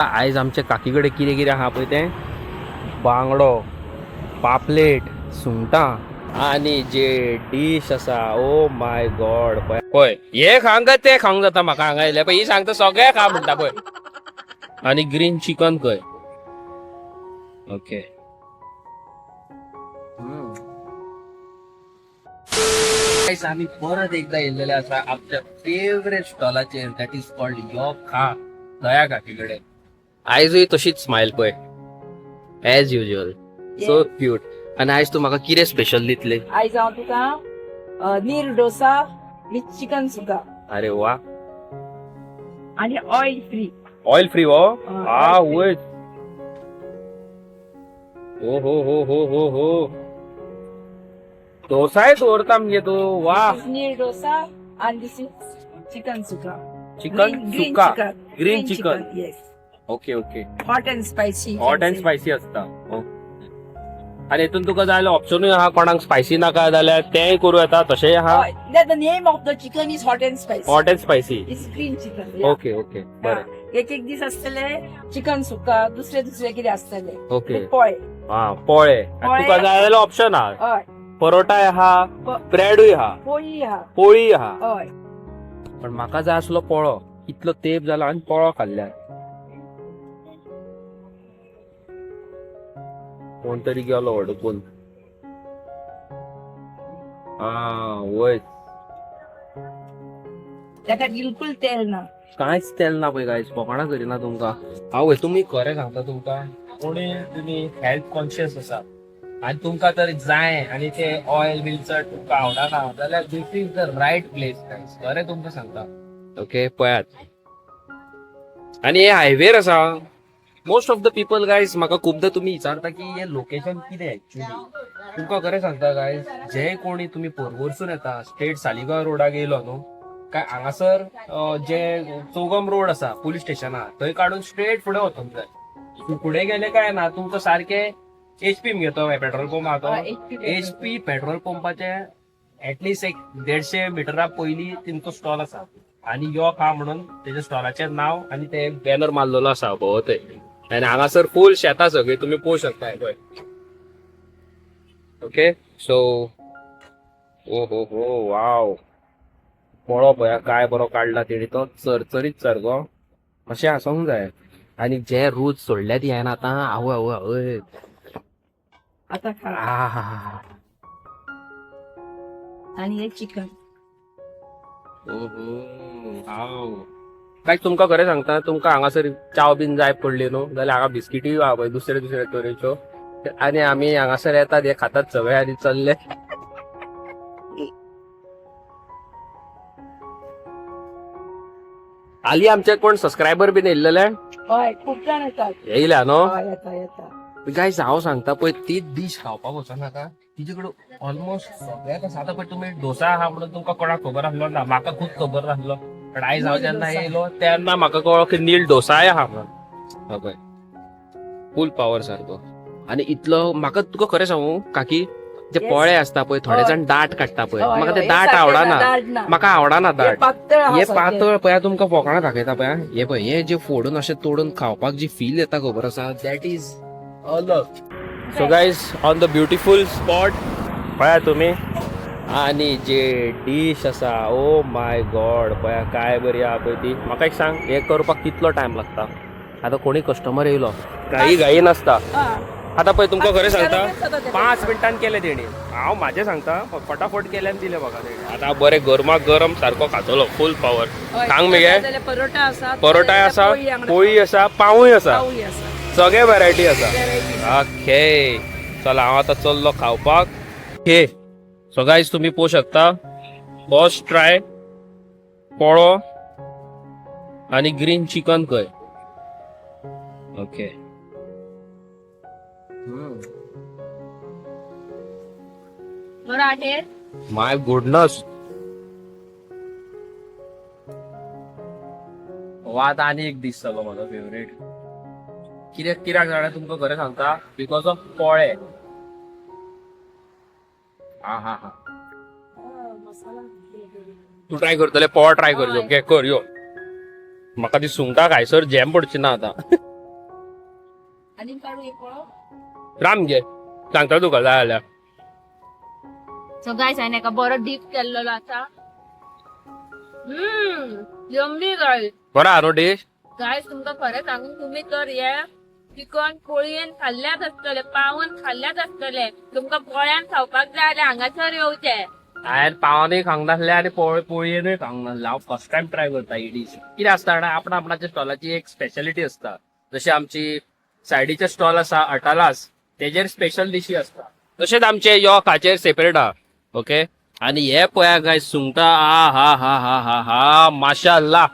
आयज आमच्या काकी कडेन कितें कितें आहा पळय तें बांगडो, पापलेट, सुंगटां आनी जे डीश आसा, ओ my God. पळय हे खावंक काय ते खावंक जाता म्हाका हांगा येयले पळय. ही सांगता सगळें खा म्हणटा पळय. आनी ग्रीन चिकन खंय. ओके. Guys, आमी परत एकदा येयल्लेले आसा आमच्या फेवरेट स्टॉलाचेर, that is called यो खा दया काकी कडेन. आयजूय तशीच स्मायल पळय, एज युजल, सो क्यूट. आनी आयज तूं म्हाका कितें स्पेशल दितले? आयज हांव तुका नीर डोसा विथ चिकन सुका. अरे वा. आणि ऑइल फ्री. ऑइल फ्री हो. हय, हा. Oil free. वय. ओ हो हो हो हो हो, डोसाय दवरता मगे तूं, वा. नीर डोसा आणि this is chicken सुका. चिकन सुका, green chicken. Yes. Okay. Hot and spicy. Hot and spicy असता. आणि हितून तुका जाय जाल्यार ऑप्शनूय आहा, कोणाक स्पायसी नाका जाल्यार तेंय करूं येता, तशेंय आहा. The name of the chicken is hot and spicy. Hot and spicy. It's green chicken. Okay, बरें. एक एक दीस आसतले चिकन सुका, दुसरे दुसरे कितें आसतले. पोळे. हा, पोळे. आनी पोळे. तुका जाय जाल्यार ऑप्शन आहा. हय. परोटाय आहा, ब्रेडूय आहा. पोळी आहा. पोळी आहा. हय. पण म्हाका जाय आसलो पोळो. इतलो तेप जाला आनी पोळो खाल्ल्यार. कोण तरी गेलो अडकून. हा वय. ताका बिलकुल तेल ना. कांयच तेल ना पळय गायज, फकाणां करिना तुमकां आवय. तुमी खरें सांगता तुमकां, कोणी तुमी हेल्थ कॉन्शियस आसा आनी तुमकां तर जाय आनी ते ऑयल बीन चड तुमकां आवडना जाल्यार this is the right place guys, खरें तुमकां सांगता. ओके, पळयात. आनी हे हायवेर आसा. Most of the people guys, म्हाका खुबदां तुमी विचारता की हे लोकेशन कितें एक्चुअली. तुमकां खरें सांगता गायज, जे कोणी तुमी पर्वरसून येता, स्ट्रेट सालिगांव रोडाक येयलो न्हू काय हांगासर जे चौगम रोड आसा, पुलीस स्टेशना थंय काडून स्ट्रेट फुडें वचोंक जाय. तूं फुडें गेले काय ना तुमकां सारकें एचपी मगे तो पेट्रोल पंप आहा तो, एचपी पेट्रोल पंपाचे एटलिस्ट एक 150 मिटरा पयलीं तेंचो स्टॉल आसा. आनी यो खा म्हणून तेच्या स्टॉलाचें नांव आनी ते बॅनर मारलेलो आसा भोंवतय. आनी हांगासर फूल शेतां सगळीं तुमी पळोवंक शकता पळय. ओके, सो ओ हो हो, वाव, पोळो पळया काय बरो काडला तेणी, तो चरचरीत सारको. अशें आसोंक जाय. आनी जे रूच सोडल्या ती हांवें आतां, आवय आवय आवय. आता खा. आहा. आणि हे चिकन. ओहो, हाव काय तुमकां खरें सांगता, तुमकां हांगासर चाव बीन जाय पडली न्हू जाल्यार हांगा बिस्किटूय आहा पळय दुसरे दुसरे तरेच्यो. आनी आमी हांगासर येतात, हे खातात सगळे आनी चल्ले. आली आमचे कोण सबस्क्रायबर बीन येयल्लेले? हय, खूप जाण येतात. येयल्या न्हू? हय, येता येता. गायज, हांव सांगता पळय, ती डीश खावपाक वचनाका, तिजे कडेन ऑलमोस्ट सगळ्याक आसा. आतां पळय तुमी डोसा आहा म्हणून तुमकां कोणाक खबर आसलो ना, म्हाका खूब खबर नासलो, पण आयज हांव जेन्ना येयलो तेन्ना म्हाका कळ्ळो की नील डोसाय आहा म्हणून. हय पळय, फूल पावर सारको. आनी इतलो म्हाका, तुका खरें सांगू काकी, जे पोळे आसता पळय, थोडे जाण दाट काडटा पळय, म्हाका ते दाट आवडना. दाट ना. म्हाका आवडना हे दाट. पातळ आहा हे सारकें. पातळ पळया, तुमकां फोकाणां दाखयता पळया. हे पळय, हे जे फोडून अशें तोडून खावपाक जी फील येता खबर आसा, that is अलग. So guys, on the beautiful spot पळया तुमी. आनी जे डीश आसा, ओ my God, पळया काय बरी आहा पळय ती. म्हाका एक सांग, हे करपाक कितलो टायम लागता? आतां कोणी कस्टमर येयलो, घाई घाई नासता. हा. आतां पळय, तुमकां खरें सांगता, लगेच जाता ते. 5 मिनटान केले तेणी. हांव म्हाजें सांगता, फटाफट केले आनी दिले म्हाका तेणी. आतां बरें गरमा गरम सारको खातलो, फूल पावर. हय, सांग मगे. जाल्यार परोटा आसा. परोटाय आसा, पोळी हांगा. पोळी आसा, पावूय आसा. पावूय आसा. सगळे व्हरायटी आसा. Variety. Okay, चला, हांव आतां चल्लो खावपाक. हे सो गायज, तुमी पळोवंक शकता, फर्स्ट ट्राय पोळो आनी ग्रीन चिकन खंय. ओके. बरं आहे. My goodness, वा. आतां आनी एक दीस जालो म्हाजो फेवरेट. कित्याक कित्याक जाणा, तुमकां खरें सांगता, because of पोळे. हा हा हा. तूं ट्राय करतले? पोळ ट्राय करचो. ओके, कर यो. म्हाका ती सुंगटां खायसर झेम पडची ना आतां. आनी काडू एक पळो. राम घे, सांगता तुका जाय जाल्यार. सो गायस, हांवें एका बरो डीप केल्लेलो आसा. Yummy guys. बरो आहा न्हू डीश? गायस, तुमकां खरें सांगून, तुमी तर हे चिकन पोळयेन खाल्ल्याच आसतले, पावन खाल्ल्याच आसतले. तुमकां पोळ्यान खावपाक जाय जाल्यार हांगासर येवचे. हांवें पावानूय खावंक नासलें आनी पोळयेनूय खावंक नासलें. हांव फर्स्ट टायम ट्राय करता ही डीश. कितें आसता जाणा, आपणा आपणाच्या स्टॉलाची एक स्पेशलिटी आसता. जशें आमची सायडीचे स्टॉल आसा अटालास, तेजेर स्पेशल डिशी आसता, तशेंच आमचे योकाचेर सेपरेट आहा. ओके, आनी हे पळया काय सुंगटां, आ हा हा हा हा हा, माशा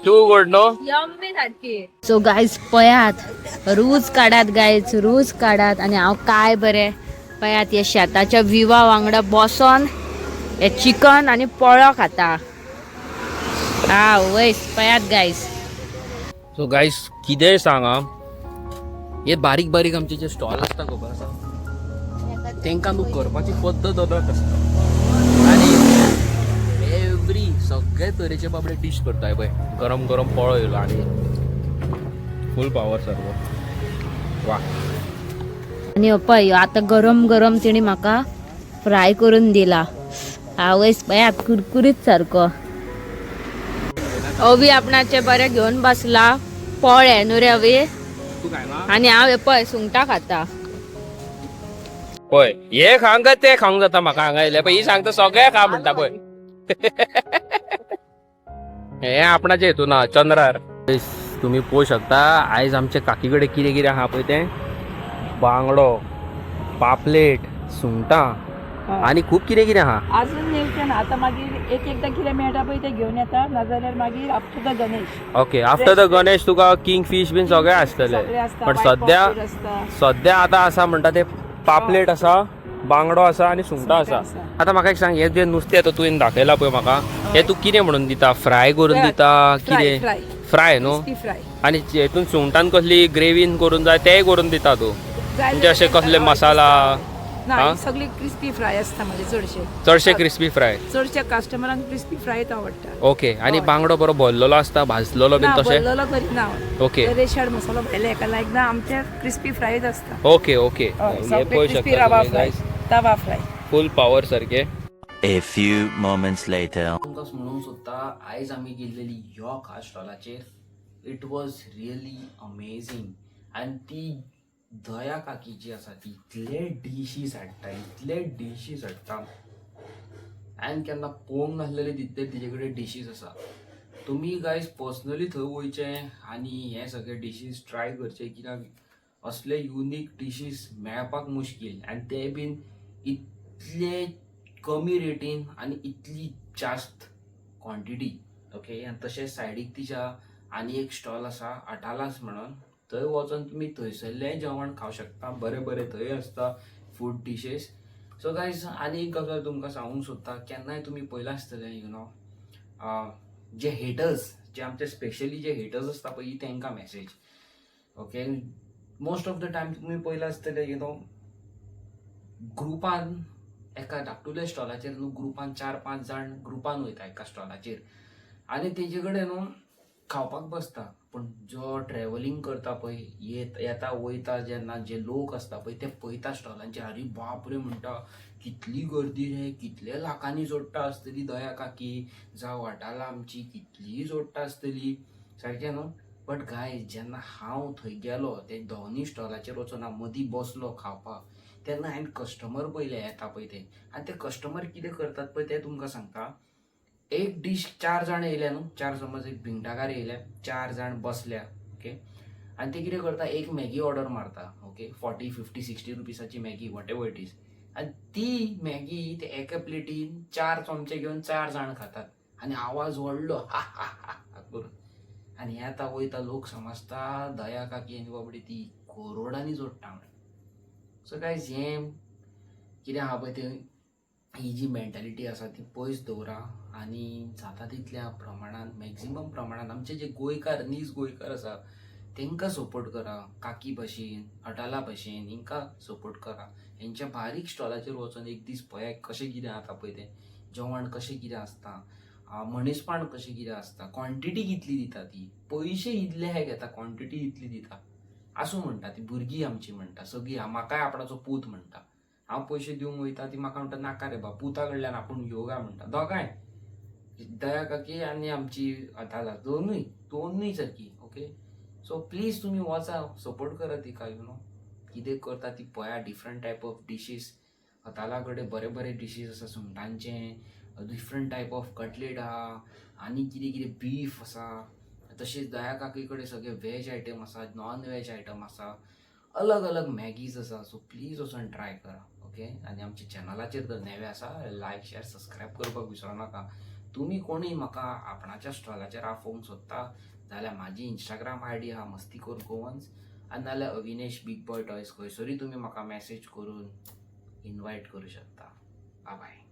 टू गुड नो. यम्मी सारकी. सो गायज, पळयात, रूज काडात गायज, रूज काडात. आनी हांव काय बरें, पळयात, ह्या शेताच्या विवा वांगडा बसोन हे चिकन आनी पोळो खाता. हा वयस, पळयात गायज. सो गायस, कितेंय सांग आं, हे बारीक बारीक आमचे जे स्टॉल आसता खबर आसा, तांकां न्हू करपाची पद्दत अलग आसता आनी एवरी सगळे तरेचे बाबडे डीश करताय. पळय, गरम गरम पोळो येयलो आनी फूल पावर सर्व, वा. आनी हो पळय, आतां गरम गरम तिणी म्हाका फ्राय करून दिला. आवयस, पळयात, कुरकुरीत सारको. अवी आपणाचे बरें घेवन बसला पोळे न्हू रे अवी? तूं खायना? आनी हांव हे पळय सुंगटां खाता. पळय, हे खावंक काय ते खावंक जाता म्हाका हांगा येयले. पळय, ही सांगता सगळे खा म्हणटा पळय. हे आपणाचे हितून आहा चंद्रार. तुमी पळोवंक शकता, आयज आमच्या काकी कडेन कितें कितें आहा पळय तें, बांगडो, पापलेट, सुंगटां आनी खूब कितें कितें आहा. अजून येवचें ना आतां. मागीर एक एकदां कितें मेळटा पळय तें घेवन येता, नाजाल्यार मागीर after the Ganesh. Okay, after the Ganesh तुका किंग फीश बीन सगळें आसतलें. सगळें आसता. पण white सद्या पॉपलेट आसता. सद्या आतां आसा म्हणटा ते पापलेट आसा, बांगडो आसा आनी सुंगटां आसा. आसा. आतां म्हाका एक सांग, हें जें नुस्तें आतां तुवें दाखयलां पळय म्हाका, हें तूं कितें म्हणून दिता? फ्राय करून दिता? फ्राय. कितें? फ्राय. फ्राय न्हू? Crispy fry. आनी हेतून सुंगटान कसली ग्रेवीन करून जाय तेय करून दिता तूं? जाय. म्हणजे अशे कसले मसाला? ना. हा? ही सगळी क्रिस्पी फ्राय आसता म्हणजे चडशे. चडशे क्रिस्पी फ्राय. चडशे कस्टमरांक क्रिस्पी फ्रायच आवडटा. ओके, आनी बांगडो बरो भरलेलो आसता, भाजलेलो बीन ना. तशें? भरलेलो करिना हांव. ओके. रेशाड मसालो भायले हेका लायक ना, आमचे क्रिस्पी फ्रायच आसता. ओके ओके हय, हे सगळे पळोवंक क्रिस्पी शकता रवा तुमी फ्राय, guys. तवा फ्राय. फूल पावर सारके. A few moments later. तुमकां म्हणूंक सोदता, आयज आमी गेल्लेली यॉक ह्या स्टॉलाचेर, it was really amazing. आनी ती दया काकी जी आसा ती इतले डिशीज हाडटा, इतले डिशीज हाडटा, हांवें केन्ना पळोवंक नासलेले तितले तिजे कडेन डिशीज आसा. तुमी गायज पर्सनली थंय वयचें आनी हे सगळे डिशीज ट्राय करचे, कित्याक असले युनीक डिशीज मेळपाक मुश्कील आनी ते बीन इतले कमी रेटीन आनी इतली जास्त क्वॉन्टिटी. ओके, आनी तशेंच सायडीक तिच्या आनी एक स्टॉल आसा अटालास म्हणून, थंय वचोन तुमी थंयसरलेंय जेवण खावंक शकता. बरें बरें थंय आसता फूड डिशीज. सो गायज, आनी एक गजाल तुमकां सांगूंक सोदता, केन्नाय तुमी पळयलां आसतलें, you know, J haters, जे आमचे स्पेशली जे हेटर्स आसता पळय, तांकां message. Okay, most of the time तुमी पळयलां आसतलें, you know, ग्रुपान एका धाकटुल्या स्टॉलाचेर न्हू ग्रुपान चार पांच जाण ग्रुपान वयता एका स्टॉलाचेर आनी तेजे कडेन न्हू खावपाक बसता. पूण जो ट्रॅव्हलिंग करता पळय, येत येता वयता जेन्ना जे लोक आसता पळय, ते पळयता स्टॉलांचेर, अरे बाप रे म्हणटा, कितली गर्दी रे, कितले लाखांनी जोडटा आसतली दया काकी जावं वाटाला आमची, कितली जोडटा आसतली, सारकें न्हू? बट गायज, जेन्ना हांव थंय गेलो, ते दोनूय स्टॉलाचेर वचोन हांव मदीं बसलो खावपाक, तेन्ना हांवें कस्टमर पयले येता पळय ते, आनी ते कस्टमर कितें करतात पळय ते तुमकां सांगता. एक डीश चार जाण येयल्या न्हू, चार, समज एक भिंगडाकार येयल्या, चार जाण बसल्या, ओके, आनी ते कितें करता, एक मॅगी ऑर्डर मारता, okay, 40 50 60 रुपीसाची Maggi, what ever it is, आनी ती मॅगी ते एका प्लेटीन चार चमचे घेवन चार जाण खातात आनी आवाज व्हडलो हा हा हा हा करून. आनी येता वयता लोक समजता दया काकी आनी बाबडी ती करोडांनी जोडटा म्हणून. सो गायज, हें कितें आहा पळय तें, ही जी मेंटालिटी आसा ती पयस दवरा आनी जाता तितल्या प्रमाणान, मॅक्झिमम प्रमाणान आमचे जे गोंयकार, नीज गोंयकार आसा तांकां सपोर्ट करा. काकी भशेन, हॉटेला भशेन हिंकां सपोर्ट करा. हेंच्या बारीक स्टॉलाचेर वचोन एक दीस पळयात कशें कितें जाता पळय तें, जेवण कशें कितें आसता, मनीसपण कशें कितें आसता, क्वॉन्टिटी कितली दिता ती, पयशे इतले हे घेता, क्वॉन्टिटी इतली दिता. आसूं म्हणटा, ती भुरगीं आमची म्हणटा सगळीं. म्हाकाय आपणाचो पूत म्हणटा. हांव पयशे दिवंक वयता, ती म्हाका म्हणटा नाका रे बा, पुता कडल्यान आपूण योगा म्हणटा. दोगांय, दया काकी आनी आमची अताला, दोनूय दोनूय सारकी. ओके, सो प्लीज तुमी वचा, सपोर्ट करा तिका. You know कितें करता ती पळया, डिफरंट टायप ऑफ डिशीज. हताला कडेन बरे बरे डिशीज आसा, सुंगटांचे डिफरंट टायप ऑफ कटलेट आहा आनी कितें कितें बीफ आसा. तशेंच दया काकी कडेन सगळे व्हेज आयटम आसा, नॉन व्हेज आयटम आसा, अलग अलग मॅगीज आसा. सो प्लीज वचून ट्राय करा. ओके, आनी आमच्या चॅनलाचेर जर नवे आसा, लायक, शेअर, सबस्क्रायब करपाक विसरू नाका. तुमी कोणी म्हाका आपणाच्या स्टॉलाचेर आफोवंक सोदता जाल्यार म्हाजी इंस्टाग्राम I D आहा मस्तीखोर गोवन्स आनी नाल्यार अविनेश बीग बॉय टॉयज, खंयसरूय तुमी म्हाका मॅसेज करून इनवायट करूं शकता. बाय.